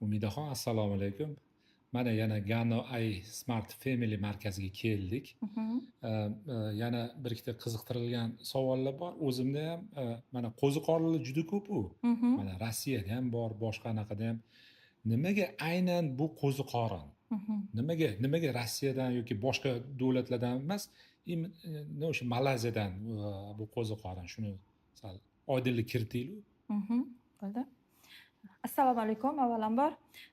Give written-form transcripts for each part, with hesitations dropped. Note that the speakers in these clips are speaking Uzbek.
Umidaxon, assalomu alaykum. Mana yana Gano Ai Smart Family markaziga keldik. Yana bir ikkita qiziqtirilgan savollar bor. O'zimda ham mana qo'ziqorinlar juda ko'p-u. Mana Rossiyada ham bor, boshqa anaqada ham. Nimaga aynan bu qo'ziqorin? Nimaga Rossiyadan yoki boshqa davlatlardan emas, именно o'sha Malayziyadan bu qo'ziqorin? Shuni sal oydinlik kiritinglar. Bo'ldi. Assalomu alaykum avvalambor.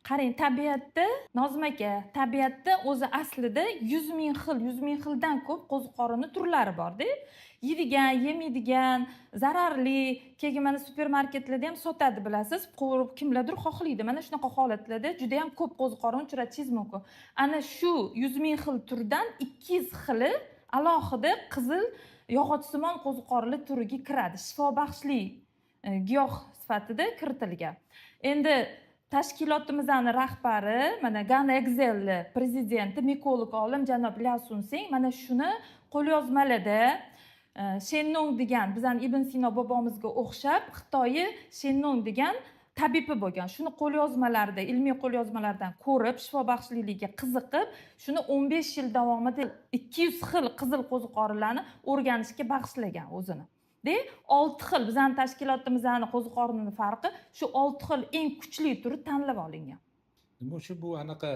Qarang, tabiatda, Nozim aka, tabiatda o'zi aslida 100 000 xil, 100 000 xildan ko'p qo'ziqorinni turlari borda. Yeydigan, yemaydigan, zararli. Keyin mana supermarketlarda ham sotadi, bilasiz, qovurib kimlardir xohlaydi. Mana shunaqa holatlarda juda yam ko'p qo'ziqorin uchratishingiz mumkin. Ana shu 100 000 xil turdan 200 xili alohida qizil yog'ochsimon qo'ziqorinli turiga kiradi, shifobaxshli giyoh sifatida kiritilgan. Endi tashkilotimizni rahbari, mana Gana Excelni prezidenti, mikolog olim janob Lya Sunsing mana shuni qo'lyozmalarda Shennong degan bizani Ibn Sino bobomizga o'xshab Xitoyi Shennong degan tabibi bo'lgan. Shuni qo'lyozmalarida, ilmiy qo'lyozmalardan ko'rib, shifobaxshliligiga qiziqib, shuni 15 yil davomida 200 xil qizil qo'ziqorinlarni o'rganishga bag'ishlagan o'zini. De olti xil bizani tashkilotimizni qo'ziqorinini farqi shu olti xil eng kuchli turi tanlab olingan. Nima uchun bu anaqa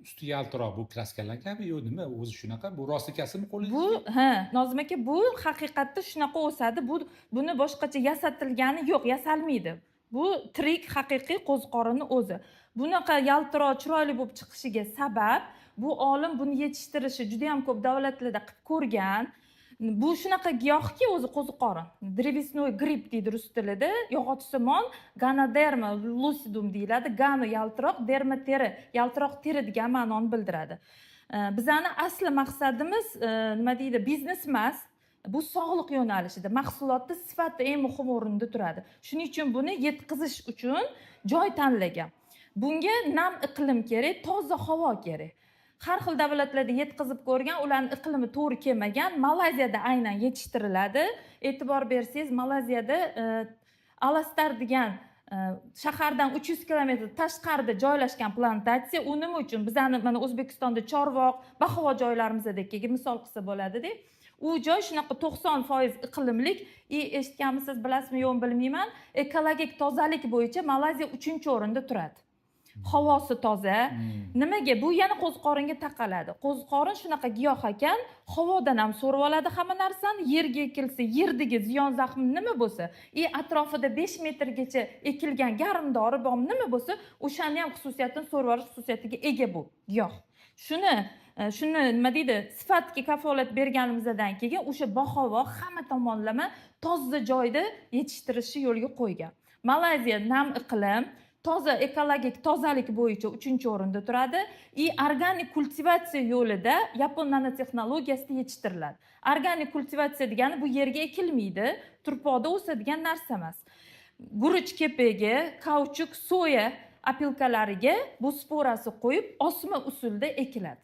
usti yaltiroq, bu краска langanmi yo nima, o'zi shunaqa, bu rostakasimi qo'lingizda? Bu, ha, Nozim aka, bu haqiqatda shunaqa o'sadi. Bu, buni boshqacha yasatilgani yo'q, yasalmaydi. Bu tirik, haqiqiy qo'ziqorinni o'zi. Bunaqa yaltiroq, chiroyli bo'lib chiqishiga sabab, bu olim buni yetishtirishi juda yam ko'p davlatlarda qilib ko'rgan. Bu shunaqa giyohki, o'zi qo'ziqorin, древесной гриб deydi rus tilida, yog'ochsimon, ganoderma lucidum deyiladi. Gano yaltiroq, derma teri, yaltiroq teri degan ma'noni bildiradi. Bizani asli maqsadimiz nima deydi, biznes emas, bu sog'liq yo'nalishida mahsulotni sifati eng muhim o'rinda turadi. Shuning uchun buni yetkazish uchun joy tanlagan. Bunga nam iqlim kerak, toza havo kerak. Har xil davlatlarda yetkazib ko'rgan, ularni iqlimi to'g'ri kelmagan. Malayziyada aynan yetishtiriladi. E'tibor bersangiz, Malayziyada Alastar degan shahardan 300 kilometr tashqarida joylashgan plantatsiya. U nima uchun? Bizani mana O'zbekistonda Chorvoq, bahavo joylarimizdagi misol qilsa bo'ladida. U joy shunaqa 90% iqlimlik. И eshitganmisiz, bilasizmi, yo'qmi, bilmayman, ekologik tozalik bo'yicha Malayziya uchinchi o'rinda turadi, havosi toza. Nimaga? Bu yana qo'ziqoringa taqaladi. Qo'ziqorin shunaqa giyoh ekan, havodan ham so'rib oladi hamma narsani, yerga ekilsa, yerdagi ziyon zaxm nima bo'lsa и atrofida 5 metrgacha ekilgan garmdori bormi, nima bo'lsa, o'shani ham xususiyatini so'rib olish xususiyatiga ega bu giyoh. Shuni nima deydi, sifatga kafolat berganimizdan keyin o'sha bahavo, hamma tomonlama toza joyda yetishtirishni yo'lga qo'ygan. Malayziya nam iqlim, toza, ekologik tozalik bo'yicha uchinchi o'rinda turadi и organik kultivatsiya yo'lida, yapon nanotexnologiyasida yetishtiriladi. Organik kultivatsiya degani, bu yerga ekilmaydi, turpoqda o'sadigan narsa emas. Guruch kepagi, kauchuk, soya опилка lariga bu sporasi qo'yib, osma usulda ekiladi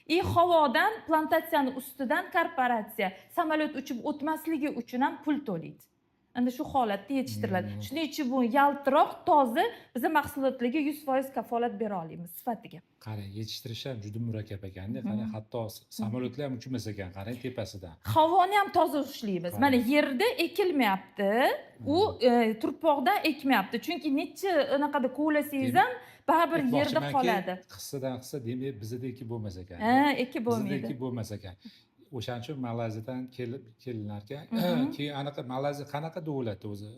и havodan, plantatsiyani ustidan korporatsiya samolyot uchib o'tmasligi uchun ham pul to'laydi. Ana shu holatda yetishtiriladi. Shuning uchun bu yaltiroq, toza. Biza mahsulotlarga 100% kafolat bera olamiz sifatiga. Qarang, yetishtirish ham juda murakkab ekanda. Qarang, hatto samolyotlar ham uchmas ekan, qarang, tepasidan. Havoni ham toza ushlaymiz. Mana yerda ekilmayapti u, turpoqdan ekmayapti, chunki necha anaqada kovlasangiz ham baribir yerda Aytmoqchimanki, qoladi. Hissadan hissa, demak, bizada ekib bo'lmas ekan. Ha, ekib Bizada bo'lmaydi. ekib bo'lmas ekan. O'shaning uchun Malayziyadan kelib kelinar ekan. Keyin anaqa, Malayziya qanaqa davlat o'zi,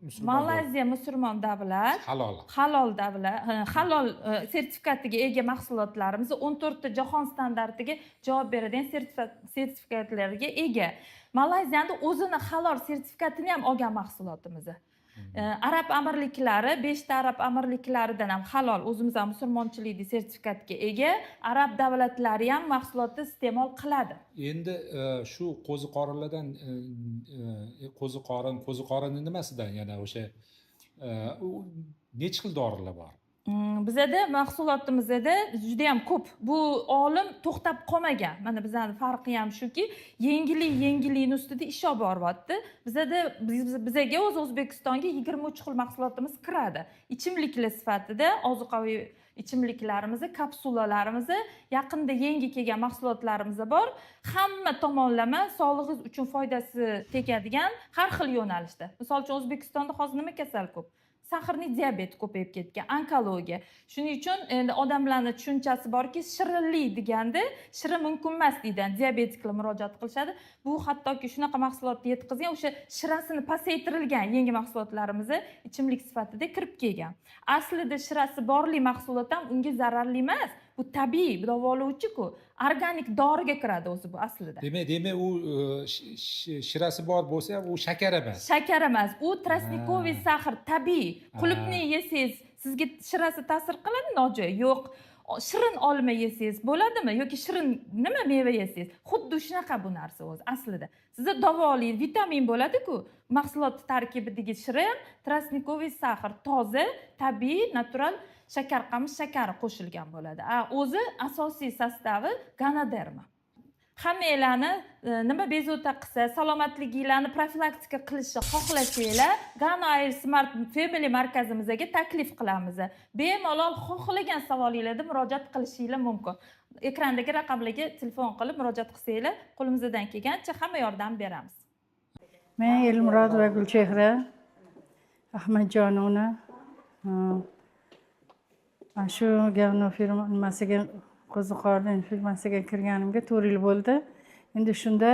musulmon davlat? Malayziya musulmon davlat. Halol. Halol davlat, ha, halol sertifikatiga ega mahsulotlarimiz 14 ta jahon standartiga javob beradigan sertifikatlarga ega. Malayziyani o'zini halol sertifikatini ham olgan mahsulotimiz. Arab amirliklari, beshta arab amirliklaridan ham halol, o'zimiz ham musulmonchilikni sertifikatga ega. Arab davlatlari ham mahsulotni iste'mol qiladi. Endi shu qo'ziqorinlardan, qo'ziqorin, qo'ziqorinni nimasidan yana o'sha, u necha xil dorilar bor? Bizada mahsulotimizda judayam ko'p. Bu olim to'xtab qolmagan. Mana bizani farqi ham shuki, yengillik yengillikni ustida ish olib boryapti. Bizada bizaga o'zi O'zbekistonga 23 xil mahsulotimiz kiradi. Ichimliklar sifatida ozuqaviy ichimliklarimiz, kapsulalarimiz, yaqinda yangi kelgan mahsulotlarimiz bor. Hamma tomonlama sog'lig'ingiz uchun foydasi tegadigan har xil yo'nalishda. Misol uchun, O'zbekistonda hozir nima kasal ko'p? Сахарный диабет ko'payib ketgan, onkologiya. Shuning uchun endi odamlarni tushunchasi borki, shirinlik deganda shirin mumkin emas deydi, diabetiklar murojaat qilishadi. Bu hattoki shunaqa mahsulotni yetkazgan, o'sha shirasini pasaytirilgan yangi mahsulotlarimiz ichimlik sifatida kirib kelgan. Aslida shirasi borli mahsulot ham unga zararli emas. Bu tabiiy davolovchi-ku, organik doriga kiradi o'zi bu aslida. Demak, u shirasi bor bo'lsa ham, u shakar emas. Shakar emas, u тростниковый сахар, tabiiy. Qulupni yesangiz, sizga shirasi ta'sir qiladi nojo'ya? Yo'q. Shirin olma yesangiz bo'ladimi yoki shirin nima meva yesangiz, xuddi shunaqa bu narsa o'zi aslida sizda davolaydi, vitamin bo'ladiku. Mahsulot tarkibidagi shira ham тростниковый сахар, toza tabiiy natural shakar, qamish shakari qo'shilgan bo'ladi. A o'zi asosiy состав i ganoderma. Hammanglarni nima bezovta qilsa, salomatliginglarni profilaktika qilishni xohlasanglar, Gano Air Smart Family markazimizga taklif qilamiz. Bemalol xohlagan savolinglarda murojaat qilishinglar mumkin. Ekrandagi raqamlarga telefon qilib murojaat qilsanglar, qo'limizdan kelgancha hamma yordam beramiz. Men Elmurodova Gulchehra Ahmadjonovna. Mana shu Gavno firma nimasiga, Qo'ziqorin firmasiga kirganimga 4 yil bo'ldi. Endi shunda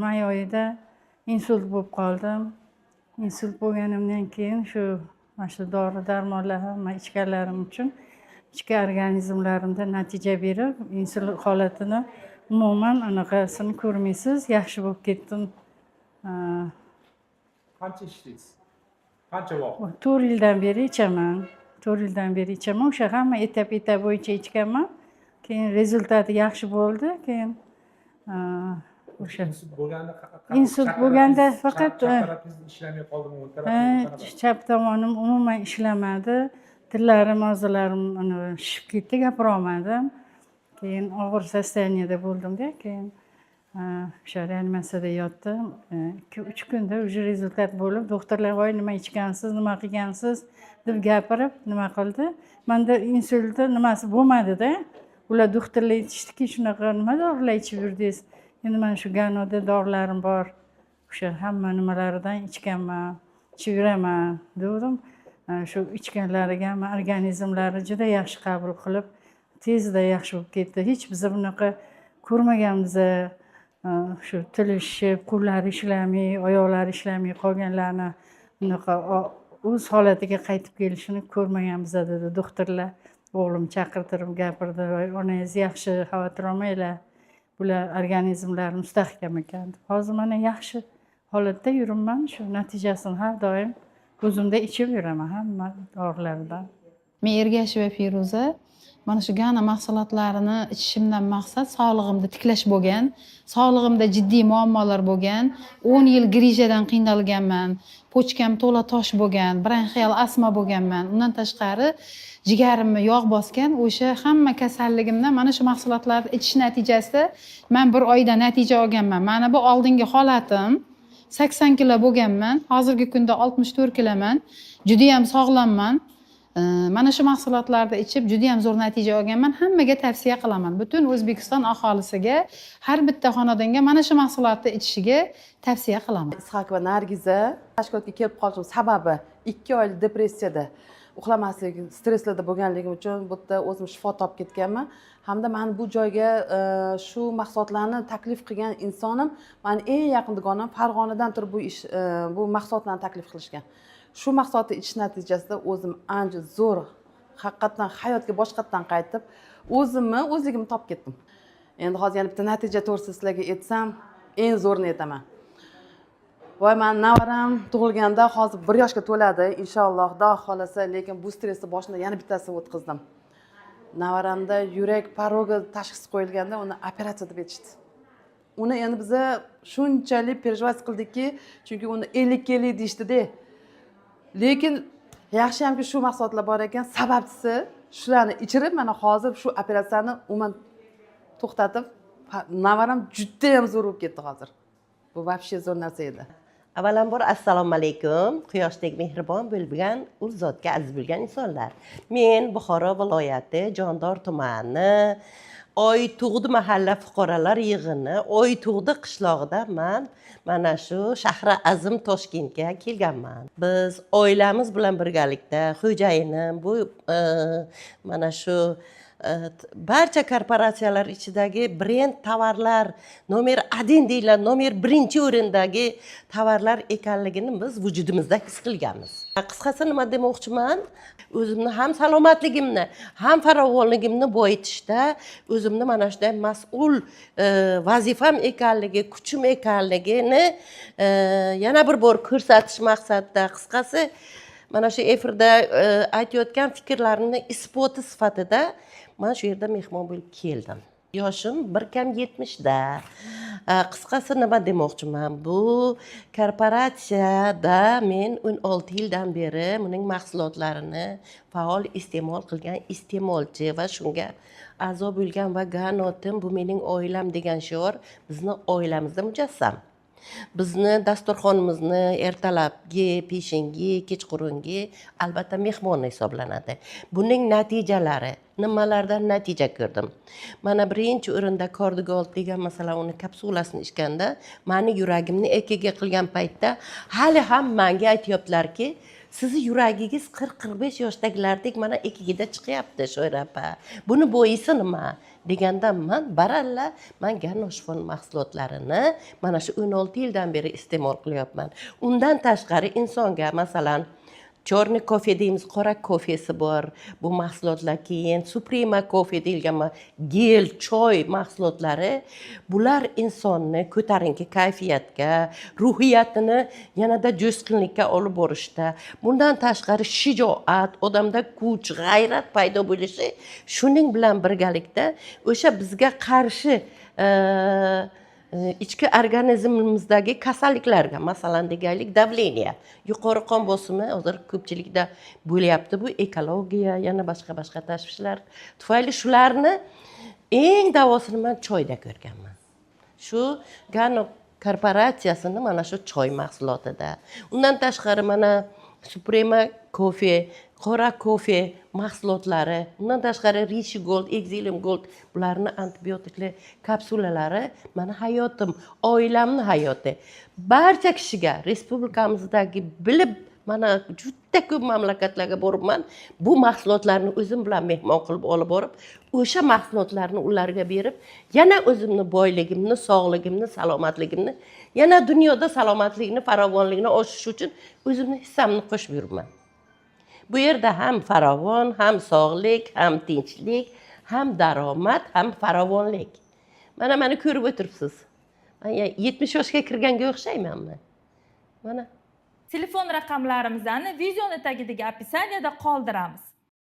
may oyida insult bo'lib qoldim. Insult bo'lganimdan keyin shu mana shu dori darmonlar hamma ichganlarim uchun ichki organizmlarimda natija berib, insult holatini umuman anaqasini ko'rmaysiz, yaxshi bo'lib ketdim. Qancha ichdingiz? Qancha vaqt? 4 yildan beri ichaman, 4 yildan beri ichaman. O'sha hamma этап этап bo'yicha ichganman. Keyin результат i yaxshi bo'ldi. Keyin o'sha Insult bo'lganda Insult bo'lganda faqat, chap tarafingiz ishlamay qoldimi, o'ng tarafingiz? Chap tomonim umuman ishlamadi. Tillarim, og'izlarim shishib ketdi, gapirolmadim. Keyin og'ir состояние da bo'ldimda. Keyin o'sha reanimatsiyada yotdim. 2-3 kunda уже результат bo'lib, doktorlar: "Voy, nima ichgansiz, nima qilgansiz?" deb gapirib, nima qildi. Manda insultni nimasi bo'lmadida. Ular, doktorlar aytishdiki: "Shunaqa nima dorilar ichib yurdingiz?" Endi mana shu Ganoda dorilarim bor, o'sha hamma nimalaridan ichganman, ichib yuraman degandim. Shu ichganlariga ham organizmlari juda yaxshi qabul qilib, tezda yaxshi bo'lib ketdi. Hech biza bunaqa ko'rmaganmiz. Shu tili shishib, qo'llari ishlamay, oyoqlari ishlamay qolganlarni bunaqa o'z holatiga qaytib kelishini ko'rmaganmiz, dedi doktorlar. O'g'lim chaqirtirib gapirdi: "Voy, onangiz yaxshi, xavotir olmanglar, bular organizmlari mustahkam ekan", deb. Hozir mana yaxshi holatda yuribman. Shu natijasini har doim o'zimda ichib yuraman hamma dorilardan. Men Ergasheva Feruza. Mana shu Gana mahsulotlarini ichishimdan maqsad sog'lig'imni tiklash bo'lgan. Sog'lig'imda jiddiy muammolar bo'lgan. 10 yil грыжа dan qiynalganman, почка m to'la tosh bo'lgan, bronxial astma bo'lganman. Undan tashqari jigarimni yog' bosgan. O'sha hamma kasalligimdan mana shu mahsulotlarni ichish natijasida man bir oyda natija olganman. Mana bu oldingi holatim, 80 kilo bo'lganman, hozirgi kunda 64 kiloman, judayam sog'lomman. Mana shu mahsulotlarni ichib judayam zo'r natija olganman. Hammaga tavsiya qilaman, butun O'zbekiston aholisiga, har bitta xonadonga mana shu mahsulotni ichishiga tavsiya qilaman. Is'haqova Nargiza. Tashkilotga kelib qolishim sababi 2 oylik depressiyada, uxlamaslik, stresslarda bo'lganligim uchun bu yerda o'zim shifo topib ketganman. Hamda mani bu joyga shu mahsulotlarni taklif qilgan insonim mani eng yaqin dugonam, Farg'onadan turib bu ish bu mahsulotlarni taklif qilishgan. Shu mahsulotni ichish natijasida o'zim ancha zo'r, haqiqatdan hayotga boshqatdan qaytib, o'zimni o'zligimni topib ketdim. Endi hozir yana bitta natija to'g'risida sizlarga aytsam, eng zo'rini aytaman. Voy, mani navaram tug'ilganda, hozir 1 yoshga to'ladi inshaalloh, xudo xohlasa. Lekin bu stressni boshida yana bittasini o'tkazdim. Navaramda yurak порог i tashxis qo'yilganda, uni operatsiya deb aytishdi. Uni endi biza shunchalik переживать qildikki, chunki uni 50:50 deyishdida. Lekin Yaxshiyamki shu mahsulotlar bor ekan, sababchisi shularni ichirib, mana hozir shu operatsiyani umuman to'xtatib, navaram judayam zo'r bo'lib ketdi hozir. Bu вообще zo'r narsa edi. Avvalambor, assalomu alaykum, quyoshdek mehribon bo'lgan u zotga aziz bo'lgan insonlar. Men Buxoro viloyati, Jondor tumani, Oytug'di mahalla fuqarolar yig'ini, Oytug'di qishlog'ida man mana shu Shahri Azim Toshkentga kelganman. Biz oilamiz bilan birgalikda, xo'jayinim bu mana shu barcha korporatsiyalar ichidagi brend tovarlar номер один deyiladi, nomer birinchi o'rindagi tovarlar ekanligini biz vujudimizda his qilganmiz. Qisqasi, nima demoqchiman, o'zimni ham salomatligimni, ham farovonligimni boyitishda o'zimni mana shunday mas'ul vazifam ekanligi, kuchim ekanligini yana bir bor ko'rsatish maqsadida, qisqasi, mana shu efirda aytayotgan fikrlarimni isboti sifatida man shu yerda mehmon bo'lib keldim. Yoshim bir kam 70da. Qisqasi, nima demoqchiman, bu korporatsiyada men 16 yildan beri buning mahsulotlarini faol iste'mol qilgan iste'molchi va shunga a'zo bo'lgan va "Ganotim bu mening oilam" degan shior bizni oilamizda mujassam. Bizni dasturxonimizni ertalabki, peshingi, kechqurungi albatta mehmon hisoblanadi. Buning natijalari, nimalardan natija ko'rdim? Mana, birinchi o'rinda Kordigold degan, masalan, uni kapsulasini ichganda mani yuragimni EKG qilgan paytda hali ham manga aytyaptilarki, sizni yuragingiz 40-45 yoshdagilardek mana EKGda chiqyapti, Shoira opa, buni boisi nima deganda, man baralla man Ganoshfon mahsulotlarini mana shu 16 yildan beri iste'mol qilyapman. Undan tashqari, insonga, masalan, черный kofe deymiz, qora kofesi bor bu mahsulotlar, keyin Suprema kofe deyilgan gel choy mahsulotlari, bular insonni ko'tarinki kayfiyatga, ruhiyatini yanada jo'shqinlikka olib borishda, bundan tashqari shijoat, odamda kuch g'ayrat paydo bo'lishi, shuning bilan birgalikda o'sha bizga qarshi ichki organizmimizdagi kasalliklarga, masalan, deylik, давление, yuqori qon bosimi hozir ko'pchilikda bo'lyapti, bu ekologiya, yana boshqa boshqa tashvishlar tufayli, shularni eng davosini man choyda ko'rganman, shu Gano korporatsiyasini mana shu choy mahsulotida. Undan tashqari, mana Suprema kofe, qora kofe mahsulotlari, undan tashqari Rishi Gold, Exilium Gold, bularni antibiotikli kapsulalari mani hayotim, oilamni hayoti. Barcha kishiga respublikamizdagi bilib, mana juda ko'p mamlakatlarga boribman, bu mahsulotlarni o'zim bilan mehmon qilib olib borib, o'sha mahsulotlarni ularga berib, yana o'zimni boyligimni, sog'ligimni, salomatligimni, yana dunyoda salomatlikni, farovonlikni oshish uchun o'zimni hissamni qo'shib yuribman. Bu yerda ham farovon, ham sog'lik, ham tinchlik, ham daromad, ham farovonlik. Mana mani ko'rib o'tiribsiz. Man 70 yoshga kirganga o'xshaymanmi? Mana. Telefon raqamlarimizni videoni tagidagi описание da qoldiramiz.